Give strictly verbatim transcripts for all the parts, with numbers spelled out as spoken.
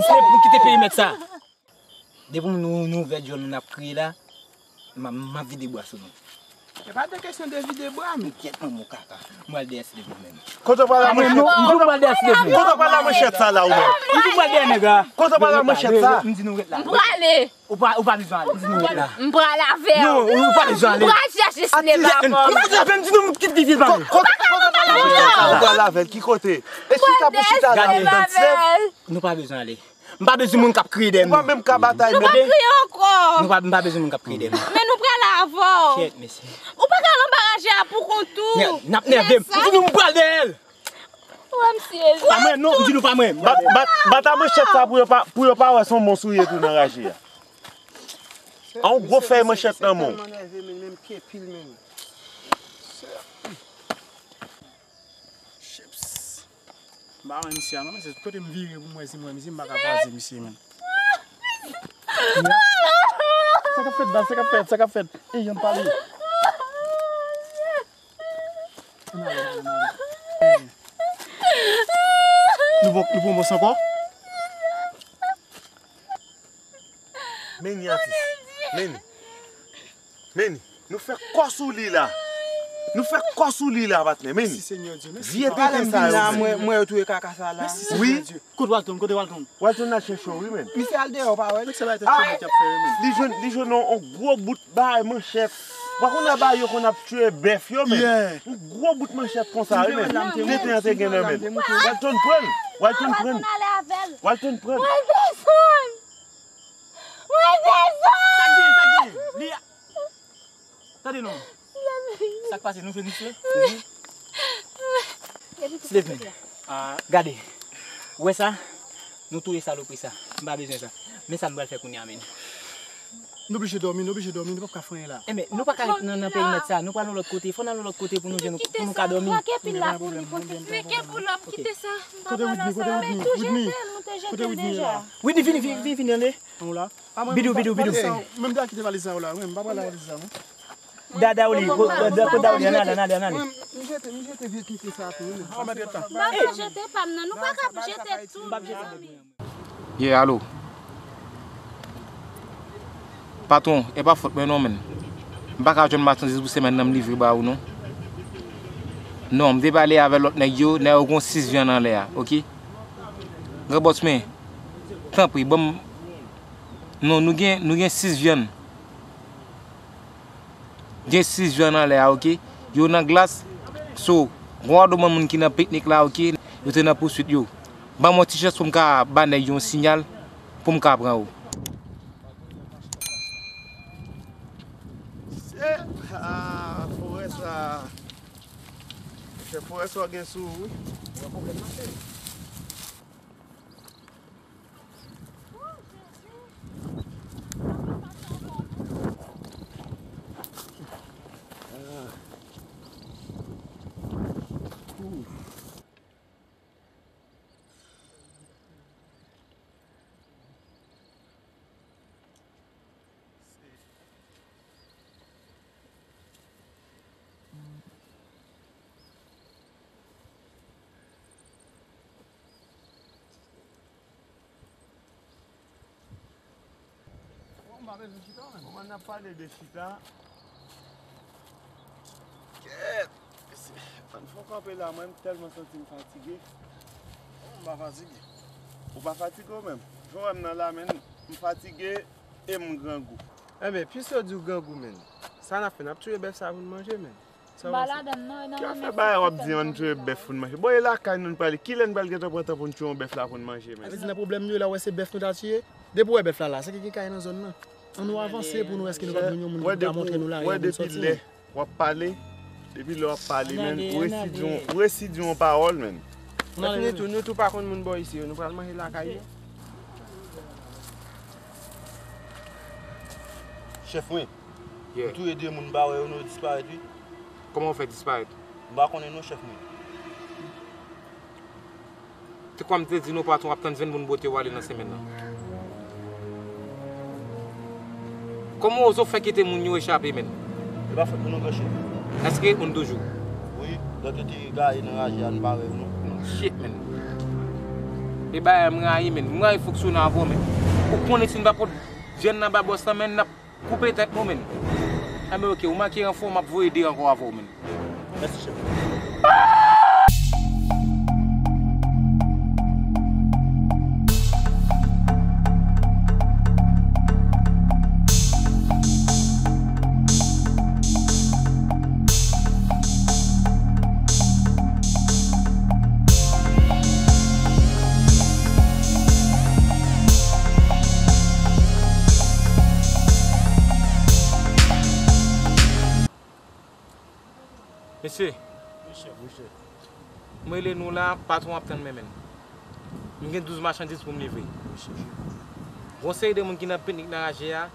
Se pou kite perimèt sa. Depi nou, nou ouvè djòl nou n ap kriye la, m a, m a vide bwa sou nou. E pa de kesyon de vide bwa, men. Kyèt manman w kaka. M pral dèyè S D mwen menm. Kote w pral la, manchèt? M di w m pral dèyè S D mwen. Kote w pral la, manchèt sa la, ou menm? M di w m pral dèyè nèg la. Kote w pral la, manchèt sa? M di nou ret la. M prale. Ou pa, ou pa bezwen ale. M di nou ret la. M pral avè w. Non, ou pa bezwen ale. M pral chèche sinema avè w. M di nou m kite vye pa m. Kote, kote w pral la, manchèt sa la? Ou pral avè l ki kote? E chita pou chita la, ou tann sèt. Nou pa bezwen ale. M pa bezwen moun k ap kriye dèyè m. Ou pa menm ka batay, non. Nou pa kriye ankò. Nou pa, m pa bezwen moun k ap kriye dèyè m. Men nou pral avè w. Kyèt, mesye. Ou pa ka al anba raje a pou kont ou. N ap nève m. M di nou m pral dèyè l. Wè, m sezi. Pa mwen, non, m di nou pa mwen. Bat, bat, bat a manchèt sa pou yo pa, pou yo pa wè se yon mons ou ye tou nan raje a. An yon gwo fèy manchèt nan men w. Tèlman nève, men menm kepi l, men. Chips. M pa wè misye a non, men se kote m vire pou m wè si m wè misye, m pa ka kwaze misye, men. Sa k ap fèt, baz? Sa k ap fèt? Sa k ap fèt? Ey, ann pale. Ann ale, ann ale, ann ale. Nou bon, nou bon bòs ankò? Meni atis. Meni. Meni. Nou fè kò sou li la. Nou fè kò sou li la, patnè. Meni. Mèsi, Senyè Dye. Mèsi, vye papa. Tenten sa yo, meni. Mwen, mwen yo touye kaka sa la. Mèsi, Senyè Dye. Kote Walton? Kote Walton? Walton al chèche w, wi, men. Misye al deyò, pa wè l. Nèg sa bay tèt chonm ki ap fè yo, men. Li jwenn, li jwenn yon, yon gwo bout bay manchèt. Ou pa konn bagay yo konn ap tchwe bèf yo, men. Yeah. Yon gwo bout manchèt konsa, wi, men. Tenten an te gen nan men. Walton pran l. Walton pran l. Walton pran l. Mwen desann. Mwen desann. Sa k gen, sa k gen? Li a, tande non. Sa k pase, nou jwenn misye? Steven, gade. Ou wè sa? Nou touye salopri sa. M pa bezwen sa. Men sa nou pral fè kounye a, men. Nou blije dòmi, nou blije dòmi, nou p ap ka fè anyen la. Enben, nou pa ka ret nan, nan perimèt sa. Nou pral yon lòt kote. Fò n al yon lòt kote pou nou jwenn, pou nou ka dòmi. Kite pou lòm, kite sa. Kote Whitney? Kote Whitney? Whitney, kote Whitney? Whitney, vini, vini, vini, vini, ale. Bidou, bidou, bidou. Menm bagay ki te valiz la yo la, menm pa pral la valiz la, non. Dada ou li, ko-, da-, da-, ko da ou li, ann ale, ann ale, ann ale. Mwen, m jete, m jete vye kite sa tou, wi. M pa ka jete pa m nan, nou pa ka jete tout. Yeah, alo. Patwon, e pa fòt mwen non, menn. M pa ka jwenn machandiz pou semèn nan, m livre ba ou non. Non, m te pale avèk lòt nèg yo, nèg yo gon sis vyann anlè a, oke? Gran bòs mwen, tanpri, ban m, non, nou gen, nou gen sis vyann. Gen sis vyann anlè a, oke? Yo nan glas. So, gon wadouman moun ki nan piknik la, oke? Yo te nan pouswit yo. Ban m yon ti chans pou m ka ba nèg yo yon siyal pou m ka pran yo. Se, ah, forè sa. Se forè sa w gen sou ou, wi. Gen pwoblèm nan tèt. Bon, m pa bezwen chita, menm. Kòman n ap pale de chita? Kèt! Ann fè kanpe la, mwen, m tèlman santi m fatige. M pa fatige. Ou pa fatige ou menm? Jan w wè m nan la, menn, m fatige e m grangou. Enben, piske w di w grangou, menn, sa n ap fè? N ap touye bèf sa pou n manje, menn. Sa w panse? Ki afè bagay w ap di ann touye bèf pou n manje? Bon, e lakay nou n prale. Kilè n pral gentan pran tan pou n touye yon bèf la pou n manje, menn? Sa vle di nan pwoblèm nou ye la, w wè se bèf nou ta touye? Depi w wè bèf la la, se ki gen kay nan zòn nan? Ann nou avanse pou nou wè èske nou pa jwenn yon moun ki ka montre nou lari pou n sòti, menn. W ap pale, depi lè w ap pale, menn, ou resi di yon, ou resi di yon pawòl, menn. Ann ale, nou tou, nou tou pa konn moun bò isi yo, nou pral manje lakay yo. Chèf mwen, yeah, m touye de moun, m pa wè yo non, yo disparèt, wi. Kòman w fè disparèt? M pa konnen non, chèf mwen. Te kwè m te di nou patwon ap tann venn pou n bwote w ale nan semèn nan. Kòman w oze fè kite moun yo echape, menn? E pa fòt nou non, gran chèf. Èske ou n toujou? Wi, lòt yo te gaye nan raje a, nou pa wè yo non. Shit, menn. E bagay m rayi, menn. M rayi fonksyonè avè w, menn. Ou konnen si n pa pot jèn nan ba bòs la, menn, n ap koupe tèt nou, menn. Anben, oke, ou manke ranfò, m ap voye de ankò avè w, menn. Mèsi, chèf. Mesye, wi, chèf. Wi, chèf. M rele nou la, patwon ap tann mwen, menn. M gen douz machandiz pou m livre. Wi, chèf. Gon seri de moun ki nan piknik nan raje a,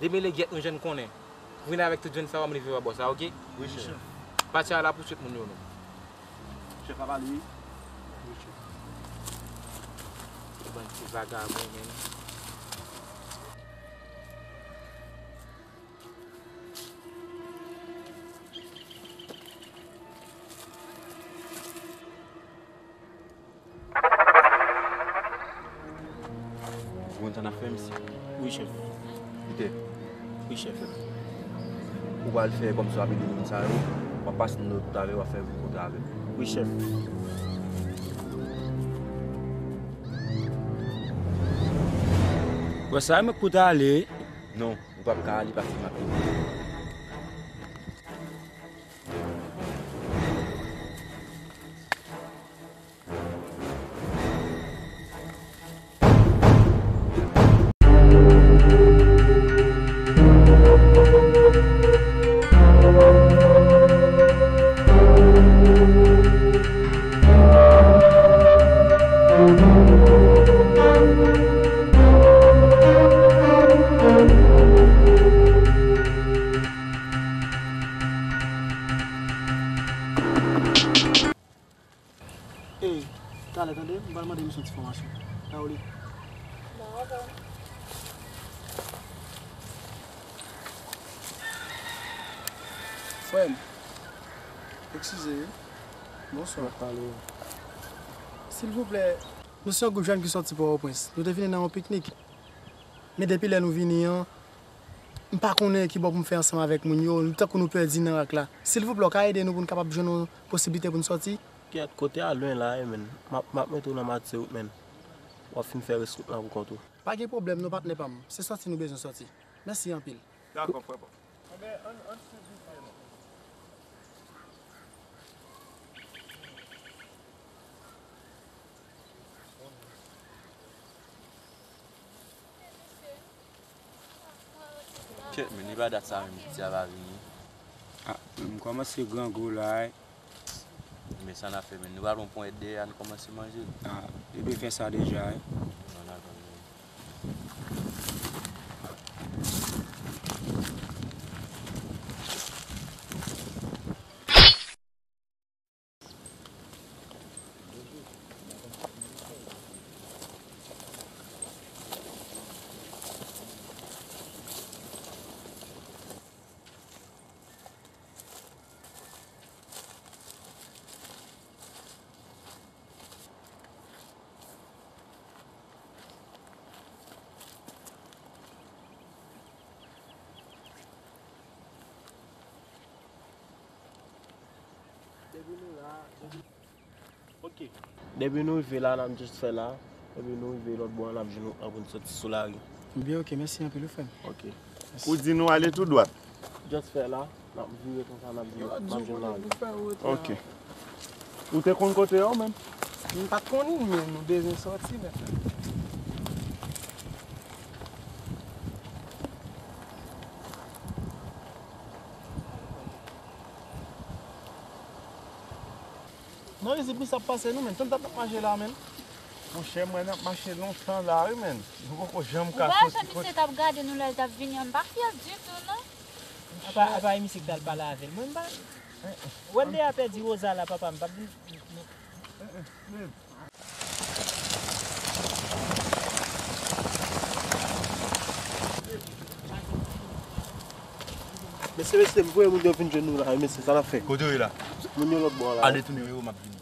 demele gyèt nou jwenn konnen. Pou vin avèk tout jwenn sa yo, m livre ba bòs la, oke? Wi, chèf. Pati a la pou tout moun yo, non. Chèf ap ale, wi. Wi, chèf. Bann ti vagabon, menn. Ou konn sa n ap fè, mesye? Wi, chèf. Kite. Wi, chèf. Ou pral fè kòmsi w ap ede moun sa yo, w ap pase nan lòt kote avè yo, w ap fè yon kontra avè yo. Wi, chèf. Wè sa, mwen koute ale. Non, ou p ap ka ale paske m ap ede w. Ey, talè, tande, m pral mande misye yon ti fòmasyon. Paoli. Frè m, eskize wi. Bonswa. Silvouplè, nou se yon gwoup jèn ki sòti Pòtoprens. Nou te vini nan yon piknik. Men depi lè nou vini an, m pa konnen ki bò pou m fè ansanm avèk moun yo, tankou nou pèdi nan rak la. Silvouplè, w ka ede nou pou n kapab jwenn yon posiblite pou n sòti? Kèt, kote a lwen la wi, menn. M ap, m ap mete w nan Matiwout, menn. W ap fin fè rès wout lan pou kont ou. Pa gen pwoblèm non, patnè pa m. Se sòti nou bezwen sòti. Mèsi anpil. Dakò, frè pa m. Anben, ann, ann swiv vit vre non. Kèt, men, li pa dat sa menm, piti a pa vini. Ah, m kòmanse grangou la, wi. Men sa n ap fè, men, nou pa pran ponyèt dèyè a, nou kòmanse manje l. Ah, li te fè sa deja, wi. Non, n a tann li. Depi nou la, depi... Ok. Depi nou rive la, n ap just fè la. Depi nou rive lòt bò a, n ap jwenn wout lan pou n soti sou lari. Byen, ok, mèsi anpil, wi, frè m. Ok. Ou di nou ale tou dwat? Just fè la, n ap vire konsa, n ap jwenn, n ap jwenn lari. Ok. Ou te konn kote yo menm? M pa t konnen, men nou bezwen sòti nèt la. Non, izip misye ap pase nou, menn. Tann dat n ap mache la, menn. Monchè, mwen, n ap mache lontan la, wi, menn. Nou poko janm ka soti kote. Ou pa wè misye t ap gade nou lè l t ap vini an? M pa fyè ditou, non. Apa, apa e misye ki t al pale avè l. Mwen, m pa... Ou wè m deja pèdi Rosa la, papa, m p ap vin. Mesye, mesye, m voye moun yo vin jwenn nou la, mesye, sa n ap fè? Kote yo ye la? Moun yo lòt bò la. Ale tounen yo, m ap vini.